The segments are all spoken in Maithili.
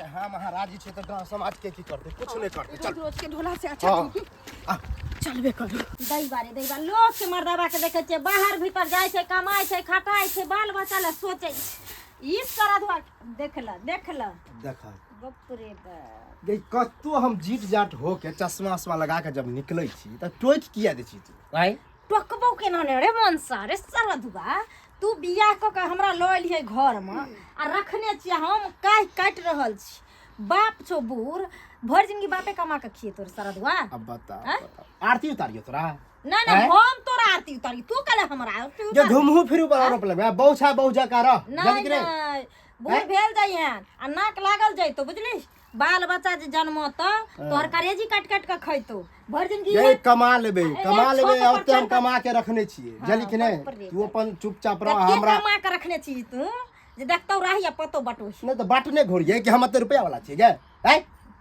अरे हम अहाँ राजी छी तऽ गाँव समाज के की करतै कुछ नहि करतै चल रोज रोज के ढोला से अच्छा हाँ। ठीक चलबे करू दैबा रे दैबा लोक के मर्दाबा के देखै छियै बाहर भीतर जाइ छै कमाइ छै खटाइ छै बाल बच्चा लए सोचै छै ई सारा धुआ देख ल देख ल देख बाप रे बाप गे कतौ हम जीट जाट हो के चश्मा उश्मा लगा के जब निकलै छी तऽ टोकि किया दै छी तू आँय टोकबो केना ने रे मनसा रे सारा धुआ तू बियाह कऽ के हमरा लऽ एलियै घरमे आ रखने छियै हम काहि काटि रहल छी बाप छौ बूढ़ भरि जिंदगी बापे कमा के खिए तोर सारा धुआ अब बता आँय? बताओ आरती उतारियो तोरा नहीं नहीं आँय? हम तोरा आरती उतारी तू कले हमरा आरती जे उतारी घुमहू फिरू बड़ा रोप लगबे बहु छा बहु जका रह नहीं जानि कि नहीं नहीं बूढ़ भेल जाइहन आ नाक लागल जैतो बुझली बाल बच्चा जे जन्मत तोहर करेजी काटि काटि के खैतो भरि जिंदगी ये कमा लेबे ए, कमा लेबे छोट पर ओते हम चढ़ कमा के रखने छियै जानि कि नहीं बाप रे तू अपन चुपचाप रह के हमरा कमा के रखने छी तू जे देखतौ राही आ पतो बटोही नहीं तो बाटने घोरिए कि हम एते रुपया वाला छियै गे हैं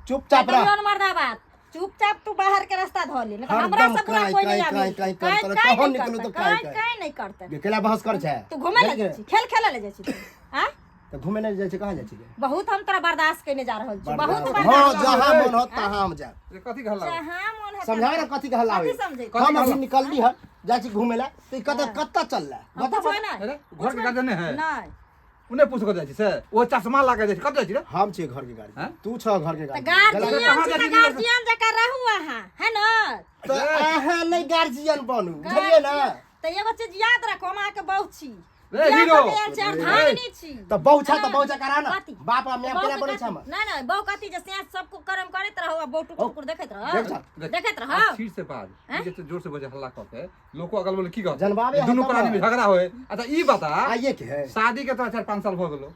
चुपचाप रह कहियो मर्दा बात चुपचाप तू बाहर के रास्ता धऽ ले नहीं तो हमरा हरदम से बुरा काँय, कोई नहीं काँय, आबी काँय, काँय काँय करतै। काँय कहाँ नहीं निकलू तो करतै, काँय, काँय काँय। काँय नहीं करतै गे केला बहस कर छै तू घुमे जानि ले कि जाइ नहि? छी खेल खेले ले जाइ छी तू आँ तऽ घुमे नहि जाइ छै कहाँ जाइ छियै बहुत हम तोरा बर्दाश्त केने जा रहल छी बहुत हाँ बर्दाश्त जहाँ मन होत तहाँ हम जायब ये कथी के हल्ला होय? जहाँ मन है समझा ना कथी के हल्ला कथी होय समझै हम अभी निकलली हन जाइ छी घुमे ला तऽ ई कतऽ कतऽ चलला हम बता पूछबै नहि अरे घर के गार्जियन है नहि उने पूछ के जाइ छी से ओ चश्मा लाके जाइ छी कत जाइ छी रे हम छियै घर के गार्जियन हैं? तू छह घर के तऽ गार्जियन गार्जियन कहाँ छी तऽ जाइ छी? गार्जियन जकाँ रहू अहाँ है न तऽ अहाँ नहि गार्जियन बनू बुझलियै ना तऽ एगो चीज याद राखू हम अहाँके बहु छी रे बियाह हीरो। कऽ के आयल छी, अर्धांगिनी छी तऽ बहु छा तऽ बहु जकाँ रह ना कथी? बाप आ my बहु केना के बनै कथी? छै हमर नहि नहि बहु कथी जे से सब कर्म करैत रहू आ बहु टुकुर टुकुर देखैत देख रहू छा। देख, देखैत आ रहू ठीक से बाज ई जे जोर से बजे हल्ला कऽ के लोको अगल बगल की कहत जनबाबे दुनू है तब प्राणी में ना। झगड़ा होय अच्छा ई बता आइए के है शादी के तोरा 4-5 साल भऽ गेलो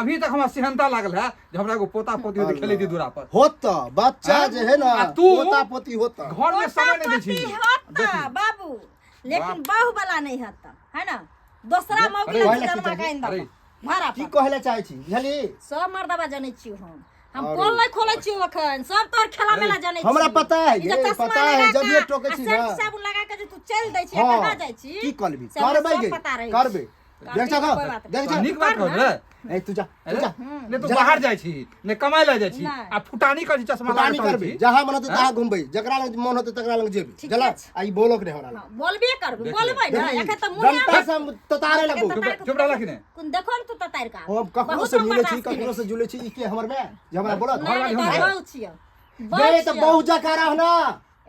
अभी तक हमरा सेहनता लागल है जे हमरा एगो पोता पोती होते खेले दी दूरा पर होत तऽ बच्चा हैं? जे है ना आ तू? पोता पोती होत तऽ। घर में समय नहीं दै छी पोता-पोती होत बाबू लेकिन बहु वाला नहीं होत है ना दोसरा मौगी अरे, लग जन्मा के आइन अरे। दबा भाड़ा की पर कहै लए चाहै छी बुझली सब मर्दबा जनै छी हम पोल नहीं खोलै छी अखन सब तोहर खेला मेला जनै छी हमरा पता है ई जे ये, चश्मा पता है, लगा जब के ये टोकै आ छी सेंट ना। साबुन लगा के जे तू चलि दै छी हाँ कहाँ जाइ छी की करबी से हमरा करबै सब गे पता रहै करबै छै। देख जा कोई बात देख जा तो नीक बात कहल रे ए तू जा तू जा ने तू बाहर जाइ छी ने कमाइ लए जाइ छी नहि। आ फुटानी करै छी चश्मा लगा फुटानी के करबी छी जहाँ मन होतै तहाँ घुमबै जकरा लग मन होतै तकरा लग जेबी ठीके जला छै। आ ई बोलक नहि हमरा लग हाँ, बोलबे करबै देख बोलबै ने देखी, एखन तऽ मुँहे डंटा से हम ततारे लगबो चुप चुप रहला कि नहि कोन देखो ने तू ततारि का हम ककरो बहुत से हम मिलै छी बर्दाश्त ककरो से जुलै छी ई के हमर माय जे हमरा बोलत नहि नहि घरवाली तोहर हम बहु छियौ गे बहु तऽ छियौ। बहु जकाँ रह ना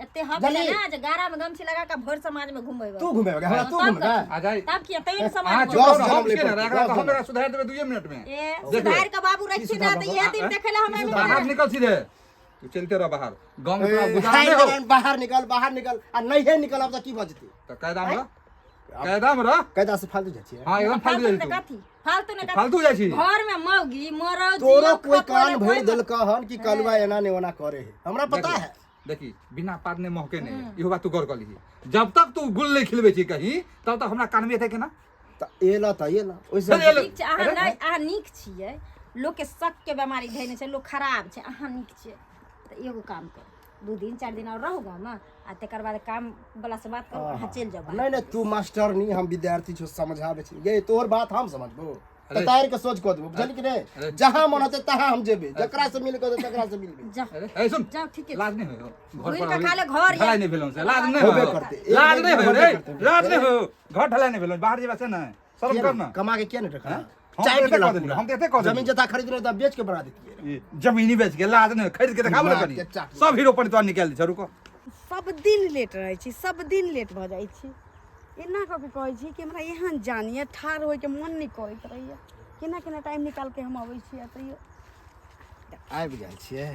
एते हक जल्दी। छै ना जे गारा में गमछी लगा के भरि समाज में घुमेबै तू घुमेबे हमरा तू तब घुमेबे आ जाइ तब किया तैयो ने समाज अहाँ में चुप दस रहू, हम जनम छियै ने ले एकरा पड़तै, तऽ हम दस एकरा सुधारि देबै 2 मिनट में ए देख ले। सुधार के बाबू रखी ना तऽ इहे दिन देखे ला हमरा मिलल बाहर निकल सीधे तू चलते रह बाहर गाँव में तोरा गुजारा हाय नहि हो नारायण, बाहर निकल बाहर निकल आ नहिये निकल अब तऽ की भऽ जेतै तऽ कायदा में रह कायदा में रह कायदा से फालतू जाइ छियै हाँ एकदम फालतू फालतू जाइ ने छी तू कथी फालतू ने कथी फालतू जाइ छी घर में मौगी मरौ तोरो जियौ, कोई खपो कान ने, भरि कोई देलक हन कि कलुआ एना ने ओना करे है हमरा पता है देखी बिना पाद ने महके नहीं इहो बात तू गौर कर लीही जब तक तू गुल नहीं खिलबै छी कहीं तब तक हमरा कान में एतै केना तऽ एला तऽ एला ओहिसँ चल एला। ठीक छै अहाँ नहि अहाँ नीक छियै लोकके शक के बेमारी धैने छै लोक खराब छै अहाँ नीक छियै तऽ एगो काम करू 2 दिन 4 दिन और रहू गाँवमे आ तकर बाद काम वाला से बात करू अहाँ चलि जाउ बाहर। नहीं नहीं तू मास्टर नहीं हम विद्यार्थी छो समझाबै छी गे तोहर बात हम समझबो अरे। तार के सोच कऽ देबो बुझली कि नहीं अरे। जहाँ मन होतै तहाँ हम जेबै जकरा से मिल के होतै तकरा से मिलबै जाउ अरे ए सुन जाउ ठीके छै। लाज नहीं होय घर घुरि पर कऽ अभी खा ले, घर या- ढलाई नहीं भेलौं से लाज नहीं होबे होय करतै। एक लाज बेर नहीं होय होबे रे करतै। लाज नहीं होय घर ढलाई नहीं भेलौं बाहर जेबा से ने शर्म कर ना कमा के किया नहीं रखा हम चाय तऽ पी एते कऽ देलियै, हम तऽ एते कऽ देलियै। जमीन जथा खरीदने तऽ बेच के बना देतियै ई जमीनी बेच के लाज नहीं खरीद के देखाबो ने दिमाग कनी के चाट। सब हीरो पर तोरा निकालि दै छौ रुको सब दिन लेट रहै छी सब दिन लेट भऽ जाइ छी एना कऽ के कहै छी कि हमरा एहन जान यऽ ठाढ़ होइके मन नहि करैत रहैए केना केना टाइम निकालि के हम अबै छी आ तैयो आबि गेल छियै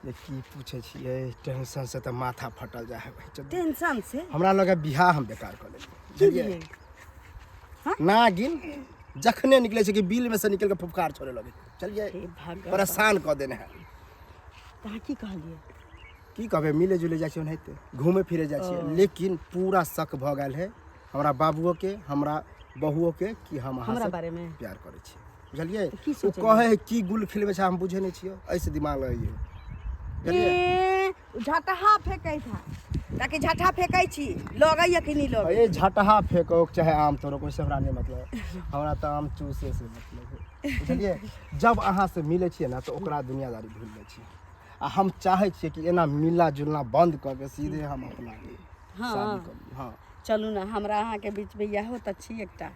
जे की पूछै छियै टेंशन से तऽ माथा फटल जाइ है भाई टेंशन से हमरा लगे बियाह हम बेकार कऽ लेलियै की बुझलियै भेल नागिन जखने निकलै छै कि बिल में से निकल के फुफकार छोड़े लगे चलिए हे भगवान परेशान कऽ देने है तऽ अहाँ की कहलियै की कहबै मिले जुले जाइ छियै ओनाहिते घूमे फिरे जाइ छियै लेकिन पूरा शक भऽ गेल है हमरा बाबुओ के हमरा बहुओ के कि हम अहाँ हमरा से बारेमे प्यार करै छियै बुझलियै की ओ सोचलियै? कहै है की गुल खिलबै छै हम बुझै नहि छियै एहिसँ दिमाग लगैयै बुझलियै ए झटहा फेकै था ताकि झटहा फेकै छी लगैया कि नहि लगै ए झटहा फेको चाहे आम तोड़ो ओहिसँ हमरा नहि मतलब हमरा तऽ आम चूसे से मतलब है। बुझलियै जब अहाँसँ मिलै छियै ने तऽ ओकरा दुनियादारी भूलि जाइ छियै आ हम चाहै छियै कि एना मिलना जुलना बन्द कऽ के सीधे हम अपना हँ। शादी कऽ ली हँ चलू ने हमरा अहाँके बीचमे इएहो तऽ छी एकटा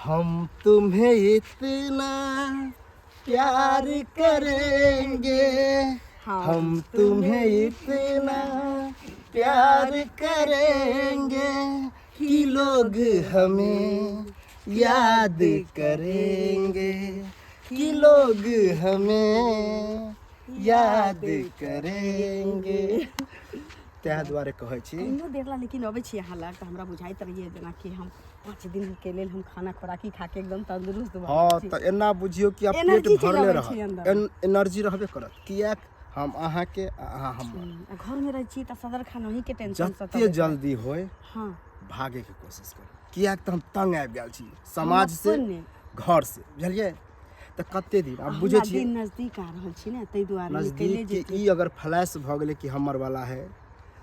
हम तुम्हें इतना प्यार करेंगे हम तुम्हें इतना प्यार करेंगे कि लोग हमें याद करेंगे कि लोग हमें याद करेंगे ताहि दुआरे कहै छी कहियो देर ला लेकिन अबै छी अहाँ लग तऽ हमरा बुझाइत रहैए जेनाकि हम 5 दिन के लेल हम खाना खोराकी खा के एकदम तंदुरुस्त भऽ हँ गेल छी। तऽ एना बुझियौ कि आब पेट एनर्जी चलि भरले अबै छै रहत अन्दर। एनर्जी रहबे करत किएक हम अहाँके आ अहाँ हमर आ घर में रहै छी तऽ सदर खाना ही के टेंशन जते जल्दी होय हाँ भागे के कोशिश करू किएक तऽ हम तंग आबि गेल छी समाज से अपन ने। घर से बुझलियै तऽ कते दिन आब बुझै हमरा छियै दिन नजदीक आ रहल छी ने ताहि दुआरे निकले नजदीक के ई अगर फ्लैश भऽ गेलै कि हमर वाला है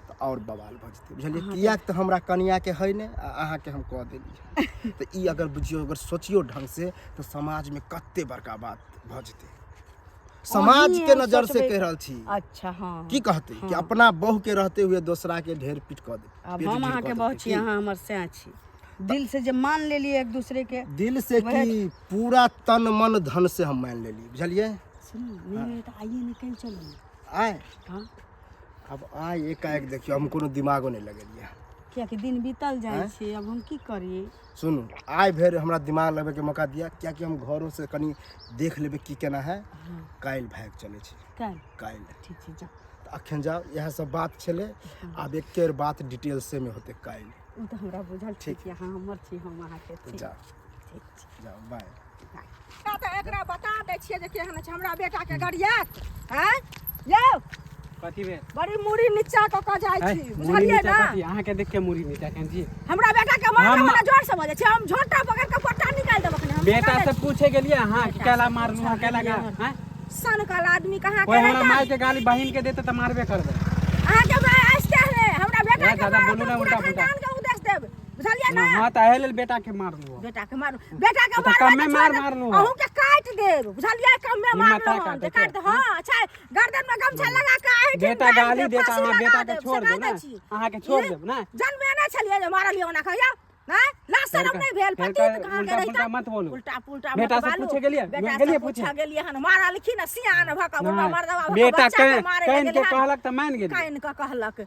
तऽ आओर बवाल भऽ जेतै बुझलियै किएक तऽ हमरा कनियाके है नहि आ अहाँके हम कऽ देलियै तऽ ई अगर बुझियौ अगर सोचियौ ढङ्गसँ तऽ समाजमे कते बड़का बात भऽ जेतै समाज के नजर से कह रहल छी अच्छा हाँ की कहते कि अपना बहू के रहते हुए दोसरा के ढेर पीट कऽ दे अब पेट हम ढेर अहाँके कऽ बहू देतै, छी की? अहाँ हमर सैं छी दिल से जे मान लेलियै एक दूसरे के दिल से की पूरा तन मन धन से हम मान लेलियै बुझलियै सुनू नहि नहि तऽ आइए निकलि चलू ने आय हाँ अब आय एकाएक देखियौ हम कोनो दिमागो नहि लगेलियै कियाकि दिन बीतल जाइ छै अब हम की करियै सुनू आइ भरि हमरा दिमाग लगबैके मौका दिअ कियाकि हम घरोसँ कनि देख लेबै की केना है काल्हि भागि चलै छी काल्हि काल्हि ठीक छै जाउ तऽ अखन जाउ इएह सब बात छलै आब एके बात डिटेल्सेमे होतै काल्हि ओ तऽ हमरा बुझल छै कि अहाँ हमर छी हम अहाँके छी जाउ ठीक छै जाउ बाय तऽ एकरा बता दै छियै जे केहन छै हमरा बेटाके गरियात आँय यौ कथी भेल बड़ी मुड़ी नीचा कऽ कऽ जाइ है, छी मुड़ी बुझलियै नीचा ने कथी अहाँके देख के मुड़ी नीचा केने छी हमरा बेटा के मारने हम- वाला जोर से बजै छै हम झोंटा पकड़ के पट्टा निकालि देब अखने हम बेटा निकालै से पूछे गेलियै अहाँ कि कैला मारलू अहाँ कैला गा हैं छी। सनकल आदमी कहाँ कोई के हमरा रहता माय के गाली बहिन के देते तऽ मारबे करबै अहाँके माय आहिस्ते हे हमरा बेटा ए, के दादा, मारब बोलू तऽ ना पूरा उल्टा पुल्टा। खानदान के उदेस देब बुझलियै ना हाँ तऽ एहि लेल बेटा के मारलू बेटा के मारू बेटा के तऽ मारबै कमे तऽ मार छोड़ मारलू अहूँ के काटि देब बुझलियै कमे हिम्मत मारलहुँ है हन जे काटैके? काटि देब हँ अच्छा गर्दन में गमछा लगा के एहिठाम बेटा बान्हि गाली देब, देता फांसी अहाँ लगा बेटा के देब, छोड़ से देब कह ने दै छी। अहाँ के छोड़ ई देब ने जन्मे नहि छलियै जे मारलियै ओना कहिया नहि लाज शरम नहि भेल फेर पति कह- कहाँ के उल्टा रहिता पुल्टा मत बोलू। उल्टा पुल्टा मत बेटा से बालू। पूछे गेलियै? बेटा गेलियै से पूछे? पूछे गेलियै हन मारलखिन सियान भऽ कऽ बुढ़वा नहि, मर्दवा भऽ कऽ बेटा बच्चा के कान मारे कान के गेलै हन। कहलक तऽ मान गेलियै कानि कऽ कहलक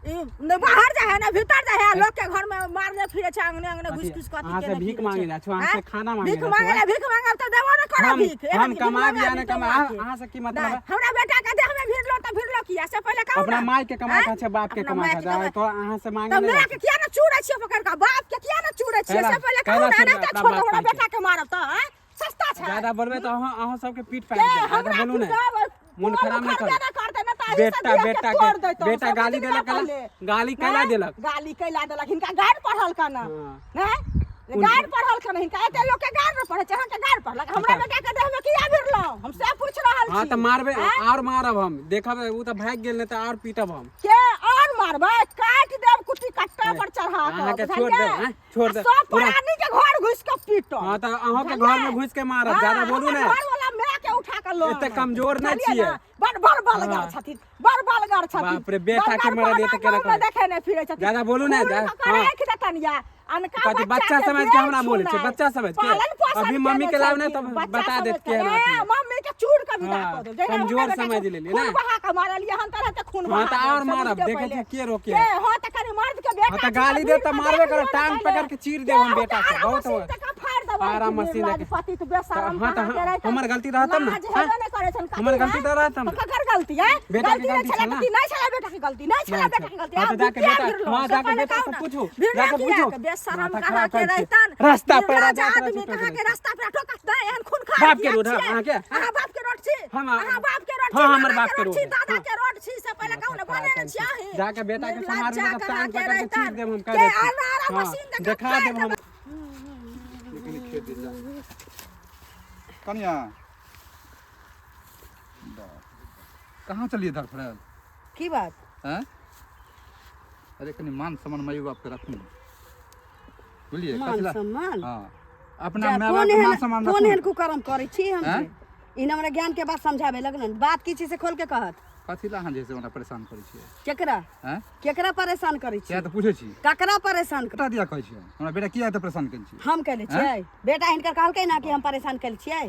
ई नहि बाहर जाइ है नहि भीतर जाइ है लोक के घर में मारने फिरे छै अंगने अंगने घुस घुस कऽ अथी अहाँ से केने भीख फिरै मांगे छै। जाइ छौ, अहाँ से आँय? खाना मांगे भीख जाइ छौ, मांगे आँय? ला भीख मांगब तऽ देबो ने करब हम भीख एहन हम भीख कमा मांगब या नहि तऽ कमा अहाँके। अहाँ से की मतलब नहि है? हमरा बेटा के देह में भिड़लो तऽ भिड़लो किया से पहिले कहू अपना ने माय के कमा आँय? के छै बाप के अपना कमा माय के के छै कमा- तो अहाँ से मांगे तऽ नहि माय जाइ के किया ने चूरै छियै पकड़ कऽ बाप के किया ने चूरै छियै कैला- से पहिले कहू कैला ने चूरबै एना तऽ अपना छोड़ बाप हमरा माय के? बेटा के मारब तऽ आँय? सस्ता छै ज्यादा बोलबै तऽ अहाँ अहाँ सबके पीठ के पाकि जायत ज्यादा हमरा बोलू ने पिटाबै, मोन पोल खराब नहि उखड़बे करू नहि करतै, नहि तऽ एहि से बेटा देह के बेटा तोड़ के दैतहुँ, बेटा से गाली बुझि देलक ना कैला पहिले। गाली कैला नहि? देलक गाली कैला देलक हिनका गारि पढ़ल कन हाँ। नहि गारि पढ़ल कन हिनका एते लोक के गारि नहि पढ़ै छै अहाँके गारि पढ़लक हमरा बेटा के देह में किया भिड़लहुँ हम से पूछ रहल हाँ छी तऽ मारबै आँय? आओर मारब हम देखब ओ तऽ भागि गेल नहि तऽ आओर पीटब हम के और मारबै काटि देब कुट्टी कट्टा पर चढ़ा के अहाँके छोड़ बुझलियै? देब, आँय? छोड़ आ देब। सब पूरा- प्राणी के घर घुसि के पीटब हाँ तऽ अहाँके बुझलियै? घर में घुसि के मारब हाँ, ज्यादा बोलू हमर ने घर वाला माय के उठा के लऽ एते आनत। कमजोर नहि बुझलियै छियै। ने? बड़ बड़ बलगर हाँ। छथिन बड़ बलगर छथिन बाप रे, बेटा के बलगर मरलियै तऽ बना केना गाँवमे करबै? देखै नहि फिरै छथिन ज्यादा बोलू ने, खून जा- कऽ हाँ। राखि देतनि या अनका कथी बच्चा के समझ के हमरा देह बोलै छै, छुनाइ। बच्चा समझ के। पालन पोषण अभी मम्मी केने के लाउ ने छथिन, तब बच्चा बता देत समझ के। केहन ए, अथी है। मम्मी के चूर के विदा हाँ, कऽ देब जहिना कमजोर हमरा बेटा समझ के लेलियै खून ने। बहा के मारलियै हन तरह के खून हाँ, बहा तऽ देब, आओर समझ मारब, के देखै पहिले। छियै के रोके। के हाँ तऽ कनि मर्द के बेटा हाँ, तऽ छी, गाली भीड़ देब तऽ में मारबे देख करब, लियौ ने टांग पहिले। पकड़ के चीर देब हम के बेटा के, आरा बहुत मशीन हो- तक फाड़ि देब आरा हम मशीन निर्लाज देख- पतित बेशरम हाँ, तऽ कहाँ के रहितन। हमर गलती रहत तब ने, लाज हाँ? हेबे नहि करै छनि हमर कथी, गलती हाँ? तऽ रहत तब ने। तऽ ककर गलती है बेटा के गलती नहि गलती छलै छल ना? कि नहि छलै बेटा के गलती नहि छलै नहि बेटा के गलती हाँ, तऽ आब जाके किया बेटा भिड़लहुँ? हाँ से जाके पहिले बेटा कहू से ने। पूछू भिड़लहुँ जाके किया? पूछू बेशरम माथा कहाँ खराब के करै छी। रहितन रास्ता पर निर्लाज जाइत रहै आदमी छी, कहाँ के टोकरै रास्ता पर टोकत नहि एहन खूनखार बाप के किया रोड है छियै? अहाँके? अहाँ बाप के रोड छी हम अहाँ बाप के रोड हाँ, छी हमर नाना बाप के के रोड रोड छी है। दादा हाँ। के रोड छी से पहिले कहू ने माथा बने खराब ने छी करै अहीं छी। जाके बेटा के निर्लाज सम्हारबै तऽ कहाँ टांग के पकड़ के चीर रहितन। देब हम कह के दै छी। आरा आरा हाँ, मशीन देखा देखा फाड़ि देब हम देब। कनि खेत दिस जा कनिया बाप कहाँ चलिए धड़फड़ायल की बात हैं अरे कनि मान सम्मान माय बापके राखू ने बुझलियै मान कथी ला सम्मान हँ अपना जा, माय कोन बाप के मान एहन सम्मान कोन रखू। एहन कुकर्म करै छी हम हैं? जे? इन हमरा ज्ञान के बात समझाबे लगलन बात की छी से खोल के कहत कथी ला अहाँ जे से हमरा परेशान करै छियै केकरा हैं केकरा परेशान करै छी किया तऽ पूछै छी ककरा परेशान कर कटा दिया कहै छियै हमरा बेटा किया एते परेशान करै छियै हम कैले छियै बेटा हिनकर कहलकै ना कि हम परेशान कैले छियै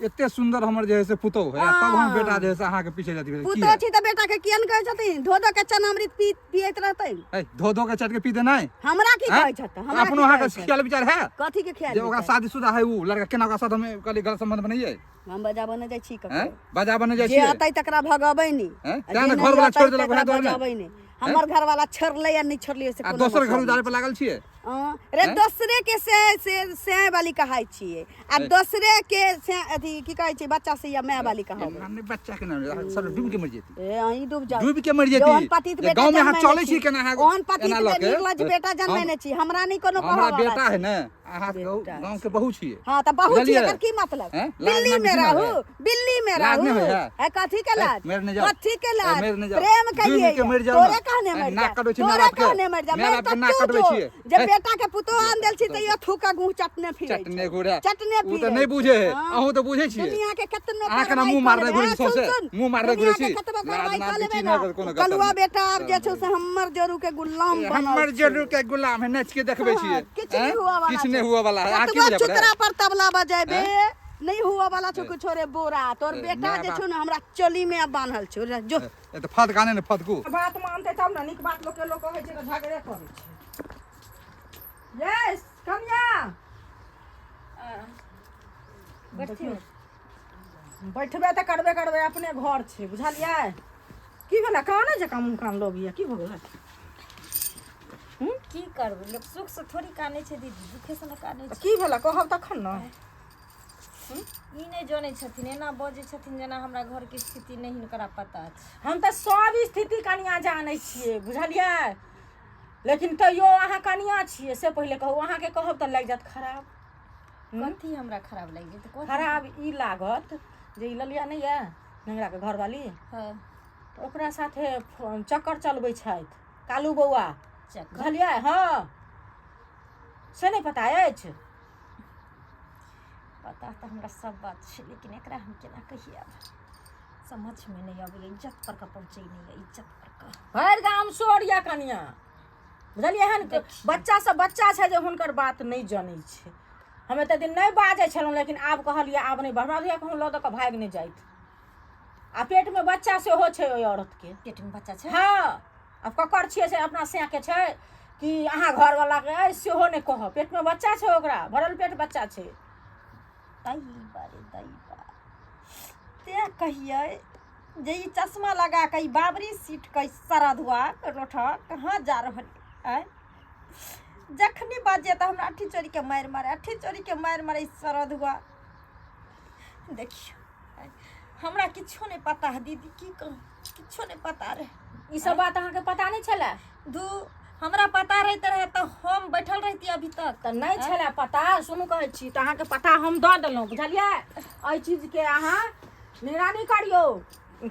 एते सुंदर हमर जे है से पुतोह है तब हम बेटा जे है से अहाँके पीछे जाती भेल पुतोह छी तऽ बेटा के किया ने कहै छथिन धो धो के चनामृत पी पियैत रहतै ए धो धो के चाट के पी देनाइ हमरा की हैं? कहै छथि हमरा अपनो की अहाँके कहै छथि? ख्याल विचार है कथी के ख्याल जे ओकरा विचार? शादीशुदा है उ लड़का केना ओकरा साथ हम कहली गलत संबंध बनैयै हम बजाबऽ नहि जाइ छी हैं ककरो बजा बने जाइ जे छियै अतै तकरा भगबै नहि हैं? आ तें जे ने नहि घरवला अतै छोड़ि देलक तकरा वएह दुआरे ने? बजबै नहि हमर घरवाला छोड़लै या नहि छोड़लै से आ कोनो दोसर घर मतलब उजाड़े पर लागल छियै हँ, रे दोसरे के से से से वाली कहाइ छियै आ दोसरे के से अथी की कहै छै बच्चा से या माय वाली कहबै एना नहि बच्चा के नाम सब डूब के मरि जेती ए अहीं डूब जाउ डूब के मरि जेती। ओहन पतित जे बेटा गाँव में अहाँ जनमेने चलै छी केना अहाँ ओहन पतित एना लऽ के? निर्लज बेटा जनमेने छी हमरा नहि कोनो हमरा कहऽ बेटा है ने अहाँ बेटा गाँव के बहू छियै हाँ तऽ बहू छी बुझलियै? एकर की मतलब हैं? लाज बिल्ली नाम में किछु नहि रहू होइए? बिल्ली में लाज रहू नहि होइए? है कथी के ए, लाज मरि नहि जाउ। कथी के ए, लाज मरि नहि जाउ। प्रेम डूबि करिए के मरि जाउ तोरे ने। कहने ए, मरि नाक जा कटबै छी माय तोरे बापके। कहने मरि जा माय मरि बापके तऽ नाक तू कटबै जो। छियै। जे ए, बेटा के पुतोह आन देल छी तैयो थूका गुह चटने फिरै चटने घुरे चटने ओ तऽ फिरै नहि बुझे है हाँ। अहूँ तऽ बुझै छियै दुनिया के कतनो अहाँ केना कार्रवाई मुँह मारने कऽ घुरै लेबै। छी सौंसे? हाँ, सुन, सुन। मुँह मारने दुनिया घुरै के छी? कतबो लाज कार्रवाई नाम कऽ के लेबै चीज ना, नहि कोनो गतर कलुआ नहि। बेटा आब जे छौ से हमर जरू के गुलाम बनल हमर छै। जरूर के गुलाम है नाच के देखबै छियै हाँ, किछु हैं? नहीं हुआ वाला किछु छै। नहीं हुआ वाला है अहाँ की कतबो बुझै पड़ै चुतरा पर तबला बजेबे नहीं हुआ वाला छौ कुछो रे बोरा तोर ए, बेटा माय जे बाप। छौ ने हमरा चोली में अब बान्हल छौ रे जो ए तऽ फदका नहि ने फदकू बात मानतै तब ने नीक बात लोकके लोक कहै छै तऽ झगड़े करै छै यस कनिया बैठथिन बैठबे तऽ करबे करबै अपने घर छै बुझलियै की भेलै कानै जकाँ मुँह कान लगैया की भऽ गेलै की करबै लोक सुख से थोड़ी कानै छै दीदी दुखे से ने कानै छै की भेलै कहब तखन ने ई नहि जनै छथिन एना बजै छथिन जेना हमरा घरके स्थिति नहि हिनकरा पता छै हम तऽ सब स्थिति कनिया जानै छियै बुझलियै लेकिन तैयो अहाँ कनिया छियै से पहिले कहू अहाँके कहब तऽ लागि जायत खराब कथी हमरा खराब लागि जेतै कथी खराब ई लागत जे ई ललिया नहि यऽ नेंगराके घरवाली हँ तऽ ओकरा साथे चक्कर चलबै छथि कालू बौआ चक्कर बुझलियै हँ से नहि पता अछि पता तऽ हमरा सब बात छै लेकिन एकरा हम केना कहियै आब समझमे नहि अबैए इज्जत पर कऽ पहुँचै नहि यऽ इज्जत पर कऽ भरि गाम शोर यऽ कनिया बुझलियै एहन बच्चा सब बच्चा छै जे हुनकर बात नहि जनै छै हम एते दिन नहि बाजै छलहुँ लेकिन आब कहलियै आब नहि हमरा होइए कहूँ लऽ दऽ कऽ भागि नहि जाइत आ पेटमे बच्चा सेहो छै ओहि औरतके पेटमे बच्चा छै हँ आब ककर छियै से अपना सैके छै कि अहाँ घरवलाके अइ सेहो नहि कहब पेटमे बच्चा छै ओकरा भरल पेट बच्चा छै दई बारे दई बा तें कहियै जे ई चश्मा लगा कऽ ई बाबरी सीट के सरधुआ रोठा कहाँ जा रहल आँय जखनी बाजिए तऽ हमरा अठी चोरी के मारि मारे अठी चोरी के मारि मारे ई सरधुआ देखियौ आँय, हमरा किछो नहि पता है दीदी की कहूँ किछो नहि पता रहै ई सब बात अहाँके पता नहि छलै दू हमरा पता रहते रहे तऽ हम बैठल रहती अभी तक तऽ नहि छलै पता सुनू कहै छी तऽ अहाँके पता हम दऽ देलहुँ बुझलियै एहि चीजके अहाँ निगरानी करियौ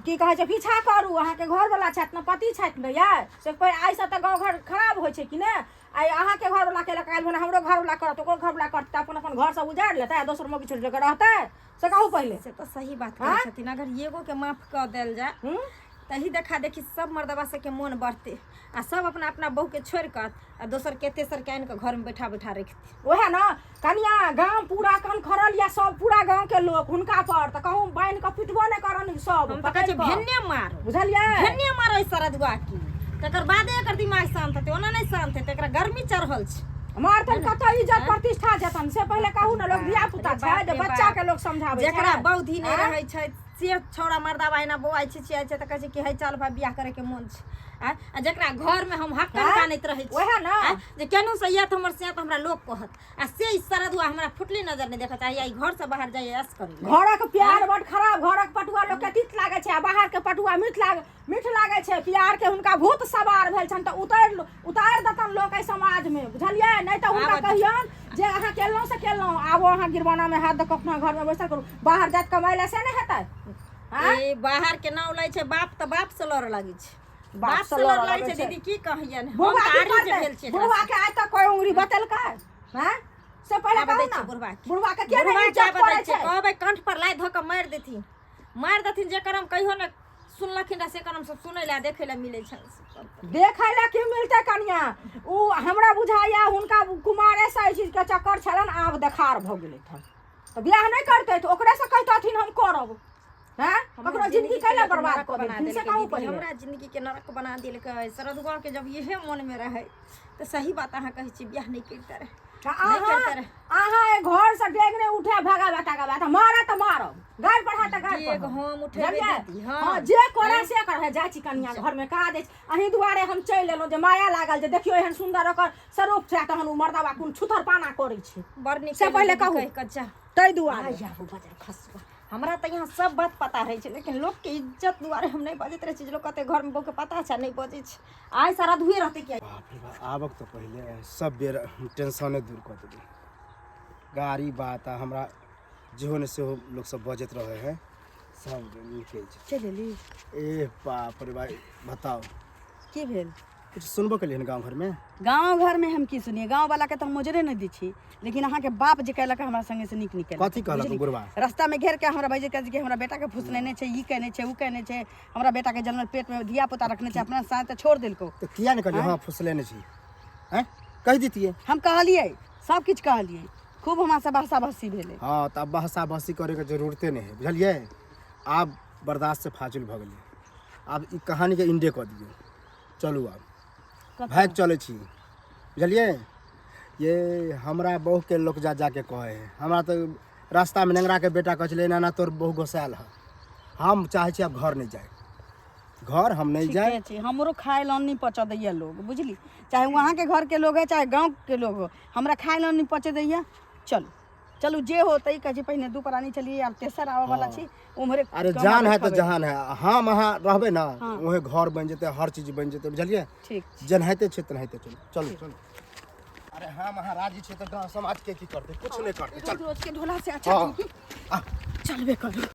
की कहै छै पीछा करू अहाँके घरवला छथि ने पति छथि ने यै से आइसँ तऽ गाँव घर खराब होइ छै कि ने आइ अहाँके घरवला केलक काल्हि भने हमरो घरवला करत ओकरो घरवला करत तऽ अपन अपन घर सब उजाड़ि लेतै आ दोसर मौगी छोड़ि कऽ रहतै से कहू पहिले से तऽ सही बात कहै छथिन अगर एगोके माफ कऽ देल जाय हूँ तही देखा देखी सब मर्दबा सबके मोन बढ़ते आ सब अपना अपना बहू के छोड़ कऽ आ दोसर के तेसर के आनि कऽ घर में बैठा बैठा रखते ओएह ने कनिया गाम पूरा कन खड़ल या सब पूरा गाँव के लोक हुनका पर तऽ कहूँ बान्हि कऽ पिटबो नहि करन सब हम तऽ कहै छियै पकड़ि कऽ। भेन्ने मारो बुझलियै भेन्ने मारो एहि सरदुआ की तकर बादे एकर दिमाग शांत हेतै ओना नहि शांत हेतै एकरा गर्मी चढ़ल छै मारतन कतऽ इज्जत प्रतिष्ठा जेतन से पहिले कहू ने लोक धिया पुता छै जे बच्चा के लोक समझाबै छै जेकरा बौद्धि नहि आँय? रहै छै से छौड़ा मर्दाबा एना बौआइ छिछियाइ छै तऽ कहै छै कि हे चल भाइ बियाह करैके मोन छै आँय? आ जकरा घरमे हम हक्कन आँय? कानैत रहै छी ओएह ने आँय? जे केनहु से आयत हमर से तऽ हमरा लोक कहत आ से ई सरदुआ हमरा फुटली नजर नहि देखऽ चाही आ ई घरसँ बाहर जाइए ऐश करै लए। घरक प्यार बड खराब घरक पटुआ लोक के तीत लागै छै आ बाहर के पटुआ मीठ लाग मीठ लागै छै प्यार के हुनका भूत सवार भेल छनि तऽ उतारि उतारि देतन लोक एहि समाज मे बुझलियै नहि तऽ हुनका आब- कहियौन जे अहाँ केलहुँ से केलहुँ आब अहाँ गिरवाना मे हाथ दऽ कऽ अपना घर मे बैसल करू बाहर जाइत कमाइ लए से नहि हेतै आँय? ए बाहर के नाम लै छै बाप तऽ बाप से लड़ऽ लागै छै बाप बाप से से लड़ऽ लड़ऽ लागै लागै छै छै। दीदी की कहियन हम बुढ़वा तऽ की आरी जे करतै भेल छियै एकरा बुढ़वा के आइ तक कोई उंगली बतेलकै हैं से पहिले आबऽ कहू दै ना छियै बुढ़बा के। बुढ़वा के किया बुढ़वा नहीं के इज्जत आबऽ दै पड़ै छियै, छै कहबै कंठ पर लाइ धऽ कऽ मारि देथिन, मारि देथिन। जे करम कहियो ने सुनलखिन रह से करम सब सुनै लए देखै लए मिलै छनि। देखै लए की मिलतै कनिया? उ हमरा बुझाइया हुनका कुमारे से एहि चीजके चक्कर छलनि, आब देखार भऽ गेलै हन तऽ बियाह नहि करतै तऽ ओकरे से कहितथिन हम करब। हैं, ककरो जिंदगी कैला बर्बाद कऽ देलखिन से कहू पहिले। हमरा जिंदगी के नरक बना देलकै शरदुआ के। जब इहे मन में रहे तऽ सही बात अहाँ कहै छी, बियाह नहि करिते रहे, तऽ नहि अहाँ करिते रहे। अहाँ एहि घर से डेग नहि उठे भगा बेटा के बात, मारऽ तऽ मारब, गारि पढ़ा तऽ गारि डेग पढ़ब। हम उठेबै बुझलियै? दीदी, हाँ। हाँ, जे करे से करे। जाइ छी कनिया, घर में काज अछि। अहीं दुआरे हम चलि एलहुँ जे माया लागल जे देखियौ एहन सुन्दर ओकर स्वरूप छै, तहन ओ मर्दबा कोन छुथर पाना करै छै। बड़ नीक से केलहुँ पहिले दीदी, कहू। कहि कऽ जा ताहि दुआरे आइ आबू बजर खसुआ। हमरा तऽ यहाँ सब बात पता रहै छै, लेकिन लोकके इज्जत दुआरे हम नहि बजैत रहै छी जे लोक कहतै घरमे बहूके पता छै, नहि बजै छै। आइ सारा धुए रहतै कि बाप रे बाप, आबक तऽ पहिले सब बेर टेंशने दूर कऽ देबै। गाड़ी बात आ हमरा जेहो ने सेहो लोक सब बजैत रहै है, सब निकलि छै। चलि एली। ए बाप रे भाई, बताउ। की भेल? किछु सुनबो केलियै हन गाँव घरमे? गाँव घरमे हम की सुनिए, गाँव वाला के तऽ हम मोजरे नहि दै छी, लेकिन अहाँके बाप जे केलक हमरा संगे से नीक नीक केलक। कथी कहलक बुझली? बुढ़बा? रास्तामे घेर के हमरा बाजि के हमरा बेटा के फुसलेने छै, ई केने छै, उ केने छै, हमरा बेटा के जन्मल पेट में धिया पुता रखने छै, अपना साथ तऽ छोड़ देलको। तऽ किया नहि कहलियै हँ फुसलेने छी? आँय, कहि दितियै। हम कहलियै, सब किछु कहलियै, खूब हमरा से बहसा बहसी भेलै। हँ, तऽ आब बहसा बहसी करैके जरूरते नहि है, बुझलियै? आब बर्दाश्त से फाजिल भऽ गेलै। आब ई कहानीके इंडे कऽ दियौ। चलू, आब भागि चलै छी, बुझलियै? ये हमरा बहुके लोक जा जाके कहै है, हमरा तऽ रास्तामे नेंगराके बेटा कहै छलै एना एना तोर बहु गोसायल है। हम चाहै छी आब घर नहि जाय, घर हम नहि जाय। ठीके छै, हमरो खाय लए नहि पचऽ दैया लोग, बुझली? चाहे वहाँके घरके लोग है, चाहे गाँवके लोग हो, हमरा खाय लए नहि पचऽ दैया। चलू चलू, जे होतै। कहै छै पहिने दू प्राणी छलियै, आब तेसर आबऽ वाला छी उम्हरे। अरे कमा जान के है तऽ खबै। जहान है। हम अहाँ रहबै ने, उहे घर बनि जेतै, हर चीज बनि जेतै, बुझलियै? ठीक। जेनाहिते छै तेनाहिते। चलू चलू चलू। अरे हम अहाँ राजी छै तऽ गाँव समाजके की करतै? कुछ नहि करतै। चल। रोज रोज के ढोला से अच्छा हँ। चलबे करू।